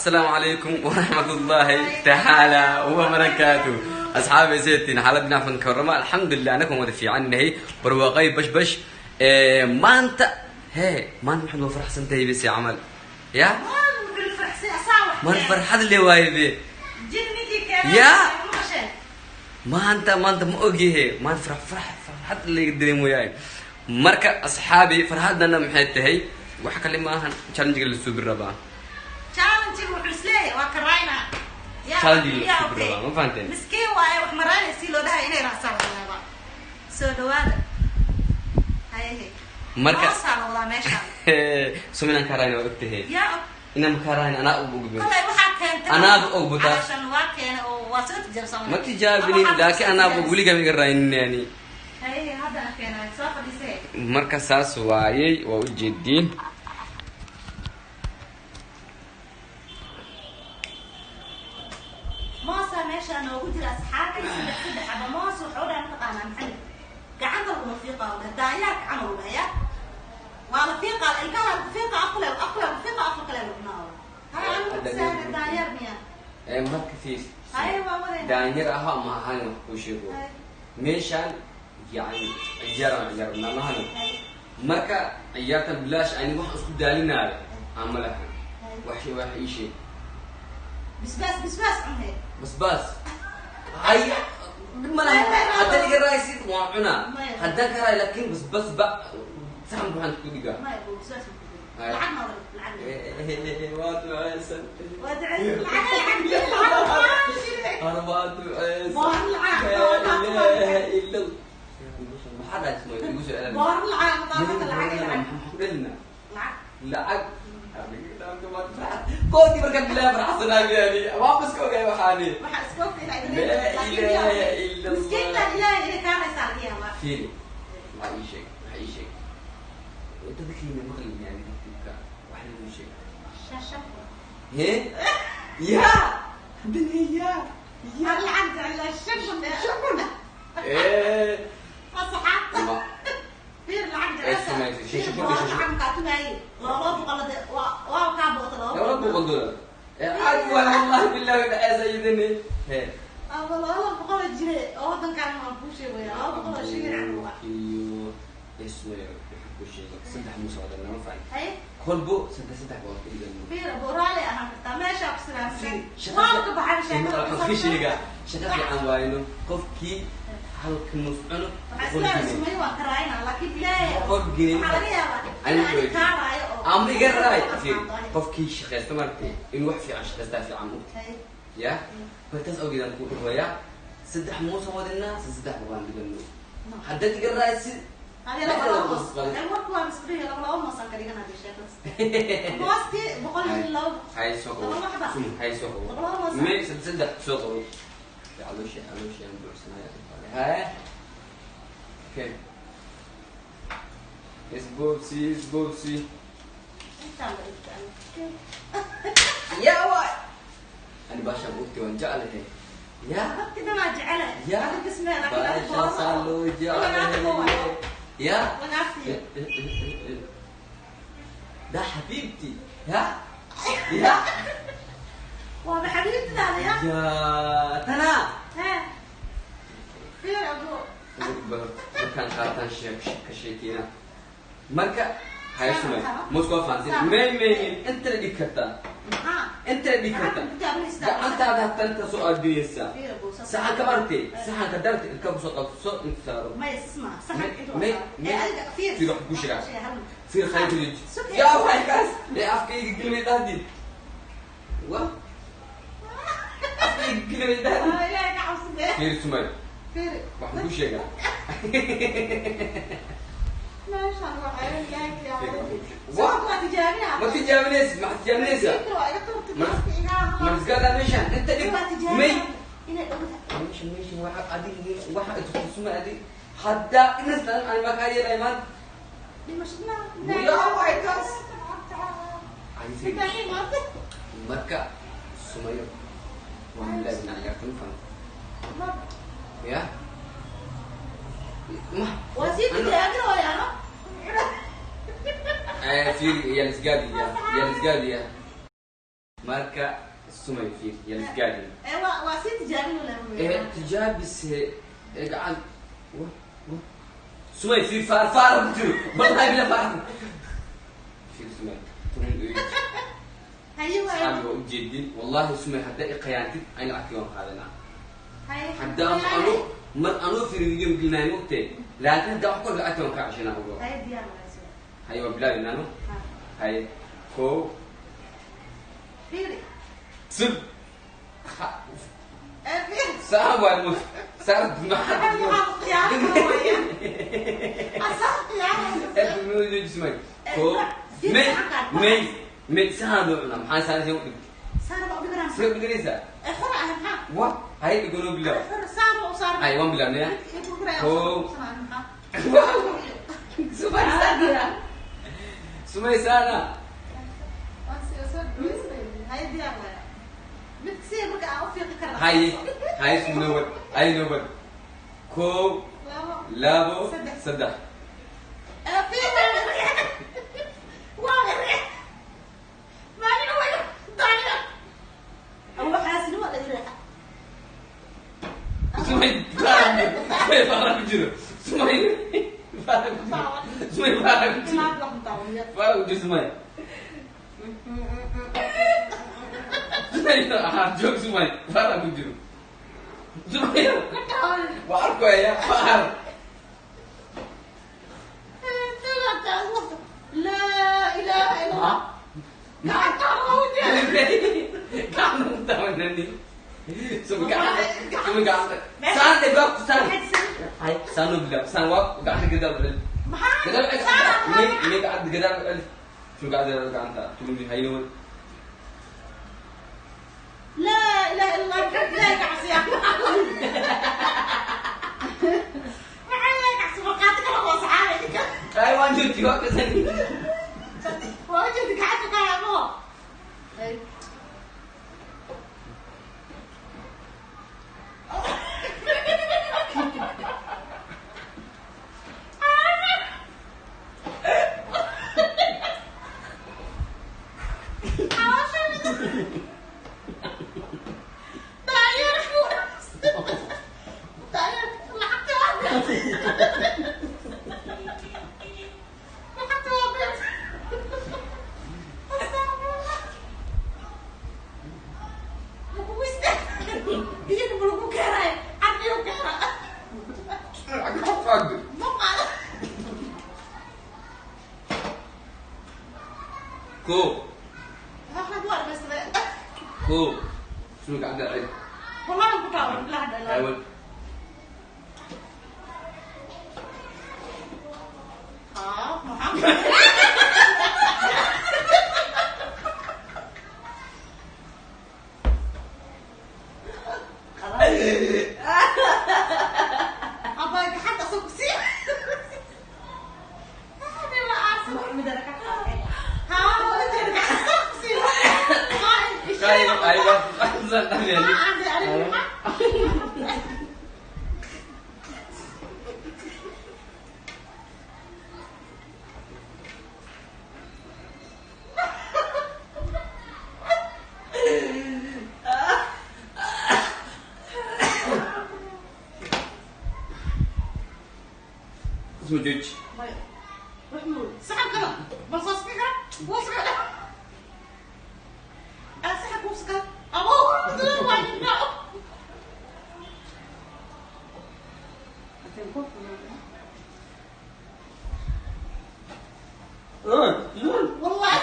Assalaamu calaykum waraxmatullaahi tacaala wabarakaatu. Asxaabi, seetiin? Xaaladina afan ka warrama? Alxamdulilah, anakan wada fiicannahay, barwaaqay, bashbash. Maanta hee, maanta maxaad waa faraxsan tahay bese camal ya mar farxad le waaye be ya maanta. Maanta ma ogyahe, maanta farax farxad laga dareemoyaay. Marka asxaabi, farxadana maxay tahay? Wax kale maahan, challenge-ga la suubi rabaa. Challenge wuxuu isleeyahay waa karayna. Challenge la suubi rabaa, ma fahanteen? Miskiin waaye, wax maraynay si loo dhahay inay raacsan laga yaabaa. Soo dhawaada, haye. Marka moosaa la wadaa meesha. Sum inaan kaarayna waa ogtahay. Yaa og? Inaan kaarayna anaa og ogbe. Kolay waxaa keentay. Anaaba og butaa. Calooshan waa keenay oo waa soo tijaabsan. Ma tijaabinin, laakiin anaaba og, weligaa ma iga raaynin yani. Haye, haddana keenay, soo fadhiisee. Marka saas waayey, waa ujeediin. Moosaa meesha noogu jira, asxaabta. Saddex saddex aba moos wuxuu dhahay, mataqaanaa Maxamed, gacanta laguma fiiqa u dhahay, daanyaarka camal u dhahaya waa la fiiqa, ilkaha lagu fiiqa, afkale afkale lagu fiiqa, afka kale lagu naawo. Haye, anigu sahla daanyaar miya? Marka fiir. Haye, waa wadayna. Daanyar aha ma ahaan, wax kuu sheego. Meeshaan yani ciyaaraan ciyaarnaa mahano. Marka ciyaartan bilaash ani wax isku daalinaayo ama lahan. Wax wax ii sheeg. Bisbaas, bisbaas cunhe. Basbaas ay malaha, haddaad iga raaysid waan cunaa. Maya. Haddaan ka raay, laakiin basbaas ba saxan buuxaan ku dhigaa. Maya buu bisbaas ma ku Haye. lacag ma wada lacag. Waa duceysan. Waa duceysan, lacag lacag lacag. Har waa duceysan. Boor lacag. Laa ilaaha illa Allah. Maxaa dhahay Ismail? Igu soo celin. Boor lacag lacag lacag. Maxaan ku dhelinaa? Lacag. Lacag koodii markaan bilaaba farxsanaa yani, waa iska ogaay waxaani. Waxaa iska ogtahay inaad Laa ilaaha illa Allah. Miskiintan ilaahay inay kaa raysaa laga yaabaa. Fiiri, waxaa ii sheeg, waxaa ii sheeg, dadkiina maqlin yani, tartiibka wax lagu sheeg. Shasha. He ya hadana ya. Har lacag jeclaa shasha. Eh. Asxaabta, fiir, lacag. Eh, sumay, jeclaa shasha, shasha, shasha. lacag makaatumaye 200 de waa kaa boqota laba. $200 caadi waay, wallahi billahi dhaceesa idini he. Ama 200 oo jire oo wadankaan waan kuu sheegaya, 200 oo shilin camal waa. Iyo ismay, waxaan kuu sheegay saddex muus oo dhan, ma fahan? Haye. Kolbo saddex saddex baa ka dhigan. Fiir, boraale ahaan kartaa meeshaa ku silaamsan waa ka baxay sheekada. Waxaan ku sheegaa shaqo fiican waayno, qofkii halka mus cuno waxaa 100 isleeyahay gini. Sumay waa karaayna, laakiin ilaahay 100 gini. Waxaa laga yaabaa Ani in weydii. kaa raayo oo Ama iga raay. Fiir, qofkii shaqaysta martay inuu wax fiican shaqaystaa fiican mugta. Haye. Ya markaas awgeedaan ku dhawayaa saddex muus wadinaa, saddex baan dhigano haddaad iga raaysid. Hadi laba laba moos. Ee, warku waa misbrihi, laba laba moos aan ka dhiganaa dee sheekada. Mooskii 102. Hay, soo qabo. Laba xaba. Sum, hay, soo qabo. Laba laba moos. May saddex saddex soo qabo. Caloosha, caloosha aan buuxsanaya. Haye, okay, isboobsi, isboobsi. Intaan ba intaan. Ya waay, ani baashaan ogtay waan jeclahay ya. Dadka dhanaa jecele. Ya. Adiga kismee, laakiin adiga baashaasaa loo jeclahay ya. Lagaa siiyo. ده حبيبتي ها يا. Waaba xabiibtidaada ya. يا تنا. Hee. Fiir abu. Markaan qaataan sheek ka sheekeyna. Marka hay sumay, muska waa fahansin. May may, inta la dhig kartaa. Maxaa? Inta la dhig kartaa. Gacanta ku taabanaysaa. Gacantaada hataa inta soo aadinaysaa. Fiir abu. Saxanka martay, saxanka darta ilka kusoo qabso, inta saaro. Maya, sisma. Saxanka inta May- waa. may- Ee, adiga fiir. Fiir, wax ku sheegaa. Hal mar. Fiir, khayr ku deji. Sug. Yaa waxay kaas ee afkayga gelimay dhahdii wa afkayga gelimay dhahdii. Ah, Ilaahay ka cabsadee. Fiir sumay. Fiir. Waxaan ku sheegaa. Meeshaan waxaa ilaahay ka yaabay. Wa? Waa tijaabinaa. Ma tijaabinaysid, ma tijaabinaysaa? Fiir, waa iga turtay. Ma- Iga ma isgaadaa meeshaan inta dhig. Waa tijaabinaa. May Inay dhowdahay. meeshan, meeshan waxa adig waxa iskusuma adig haddaa inastan ani ma kaa yeelay maanta. Dhimashada. Yaa waay kaas. Sidaaxii maanta. Marka sumayo waan bilaabina ciyaarta, ma fahamtay? Ya ma Waa sii tijaabinooyaa, no? Fiir, yaa lisgaadiya, yaa lisgaadiya. Marka sumay fiir ya lisgaadin. Ee waa sii tijaabin wala? Ee tijaabise ee gacan sumay fiir faar faar ku jiro wallahi bila faar fiir sumay Haye waay. Asxaabi waa ujeedin wallahi sumay hadda i khiyaantid ayn lacagtii waan qaadanaa. Haye. Haddaan anu mar anuu fiiri video gelinaayo mogtee, laakiin hadda wax kor lacagtii waan kaa ceshanaa ogo. Haye, diyaar waay soo. Haye, waa bilaabi nano. Ha. Haye, kow. Fiiri. Sug. Ee fiiri. Saa waay mo saar. Maxaa khiyaano waaya asaa khiyaano. Sumay kow may may may sahaan loo cunaa maxaa saan u dhig. Saana baa u dhiganaa. See u dhiganaysaa? Ee xor ah maxaa? Wa haye dhiganoo bilaab. Xor saana u saar. Haye, waan bilaabnaya. Kow. Sumay saana, sumay saana. Haye, diyaar waaya mid si marka aan u fiiqi karna. Haye haye, sum nobad haye nobad kow. Labo. Labo. Saddex. Saddex. Ee fiiqi waa maalin way daaya waxaasnimo la yiraahdaa. Sumay faara, sumay faara ku jiro, sumay faara ku jiro, sumay faara ku jiro, faara ku jiro sumay, sumay ah joog, sumay faara ku jiro, sumay waa arkaya faar. لا اله الا الله. Gacanta ku taabanani sumay gacanta, sumay gacanta saan de baab saan hay saan u bilaab saan waa gacanta gadaal cel gadaal cel may may gacanta gadaal cel sumay gacanta gacanta tundi hayno. لا اله الا الله. لا كعسي معايا كعسي وقعتك انا وصحابي. Ay waan joogti waa kasan. واجد قعدت قاعد. Kow. Kow, sumay gacanta cel. والله كنت أعرف لا لا. Aywan. اه محمد خلاص أبا حتى أسوق سي Aywa aywa saan ما عندي أعرف. Soo jooji. محمود سحب كده بصاص كده وصل سحب وصل أبوه والله.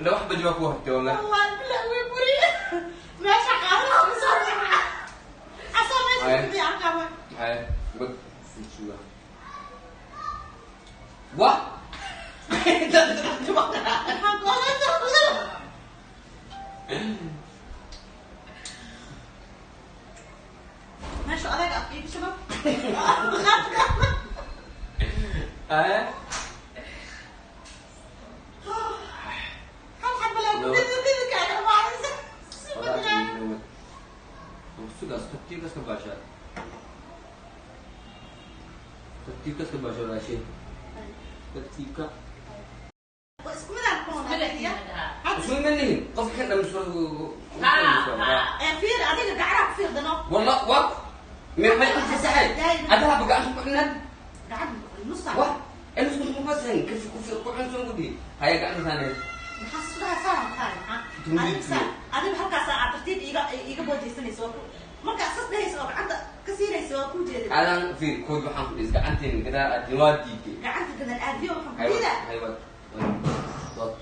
La waxba jawaab ku hartay wallahi. والله بالله ويبري ما شغالة بصراحة عصام بدي أركبه. Haye bag suga wa. الحمد لله. ماشي أنا أبيك شباب. Haye. Sugaas tartiibkaas ka baashaa, tartiibkaas ka baashaa walaashay, tartiibka. Isku manihin qofka kan dhan soo. Fiir adiga gacanaha ku fiirdano. والله وق ما يفسحي هذا بقى عشان gacan nus saac. وah inuu isku fasaxin كيف ku cunsan gudi haya gacanta saanay. Maxaa sudaha saaran tahay maxaa adiga halkaas aad tartiib iiga iiga boojaysanayso waa ku marka sas dhahayso oo gacanta ka siinayso waa kuu jeedin. Adan fiir kood waxaan ku dhis gacanteen gadaa aad waa diiday. Gacanta gadan aadiyo waxaan ku haywa diidaa. Haywa wad.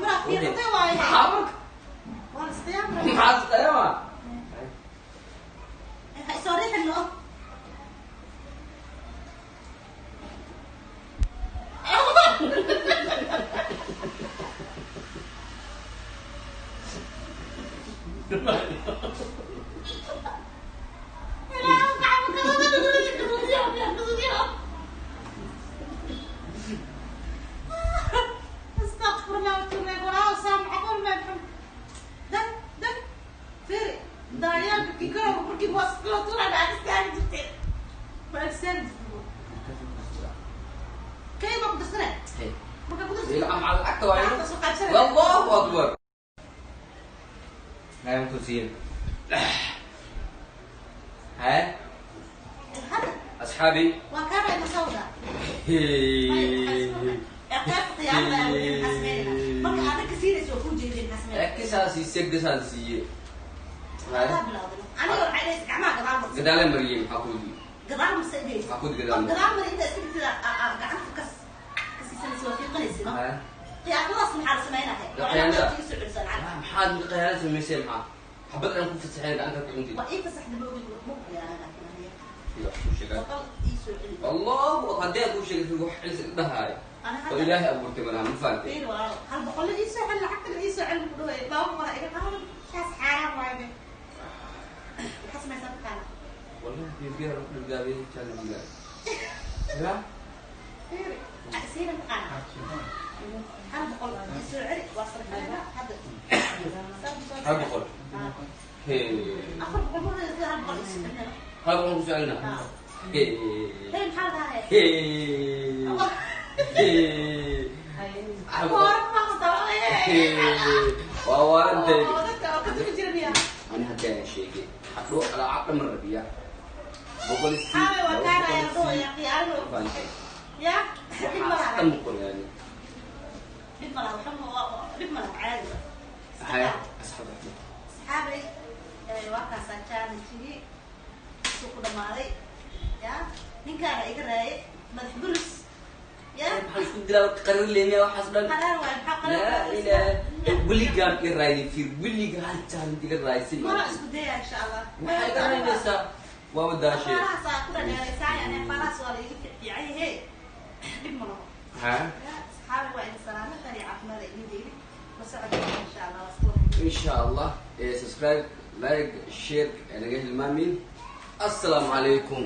Maraa fiiqatay waaye. Maxaa marka? Waa la isqiyaam. Maxaa isqayaama? Ha isoo riixino. استغفر الله واتوب اليه. وراء سامع ما يفهم ده ده فيري دايال كي كو مركي وصلوا طلع بعد استاني جبتين بعد استاني كيف ما قدرت ما قدرت. يلعب على الأكتر وعينه. الله أكبر لا يمكن سين ها أصحابي. وكان مسودا marka adag ka siinayso waa kuu jeedin xasmeen. Kisaasi segdasaasiiye. Aniga waxay dhahaysa gacmaha gadaal marsa. Gadaale mariyey maxaa kuudi? Gadaal marsa idhaysa. Maxaa kuudi gadaal? Gadaal mari inta iska dhigtida gacanta kas ka siisanaysa waa fiiqanaysa no. Qiyaamadaas maxaa la samaynahay? Qiyaamada. Waa soo celisaa lacag. Maxaad qiyaana samaysay? Maxaa xabad aan ku fasaxeen gacanta ku cunti? Waa ii fasaxda ma ogid ma qiyaana laakiin aniga boqol ii soo celi. Allahu haddii aan kuu sheegay wax ciise dhahaay Ana oo hadda ilaahay abuurtay malaha ma fahamtay. Fiir walaalo hal boqol ii soo celi lacagtan ii soo celi ku dhaway 200 iga qaadan shaas xaaraan waaye be. Maxaa samaysaa taqaana? والله في فيها روح الجابي challenge لا. Fiir siina taqaana hal boqol ii soo celi waa sarfayna hadda. hal boqol هي. 400 ma hal boqol ii soo celina. hal boqol ku socelina. هي. Hey maxaa la dhahayaa? هي هي hal boqol. Waar ma qabtaa? هي waa waarantay. Dadka oo ka tuki jiranaya. Ani hadda aan sheegay hadhow lacag dhan rabiya boqol isii. Xaabay waa kaanaya dhooya qiyaano. Fahamtay. Ya dhib ma waxaas laha. dhan boqol yani. Dhib ma laha waxa dhib ma laha caadi. haya asxaab. Asxaabay waa kaasaa challenge-gii suu ku dhamaaday ya ninkaana iga raayay madax buris ya. Maxaan isku dilaa qarar leemiya waxaas dhan. Qaraar waay maxaa qaraar? Laa ilaaha weligaan i raayay fiir weliga hal challenge iga raaysay. Mana isku daya insha Allah. Maxay iga raynaysaa waaba daashee. Faarahaas ku dhadheeraysaa yani faarahaas waa la iga fiican yahay dhib ma laho. Ha. Ya asxaabi waa idin salaamo khayr iyo caafimaad idin deeli la socodka insha Allah waa isku إن شاء الله subscribe like share naga hilmaamin. السلام عليكم.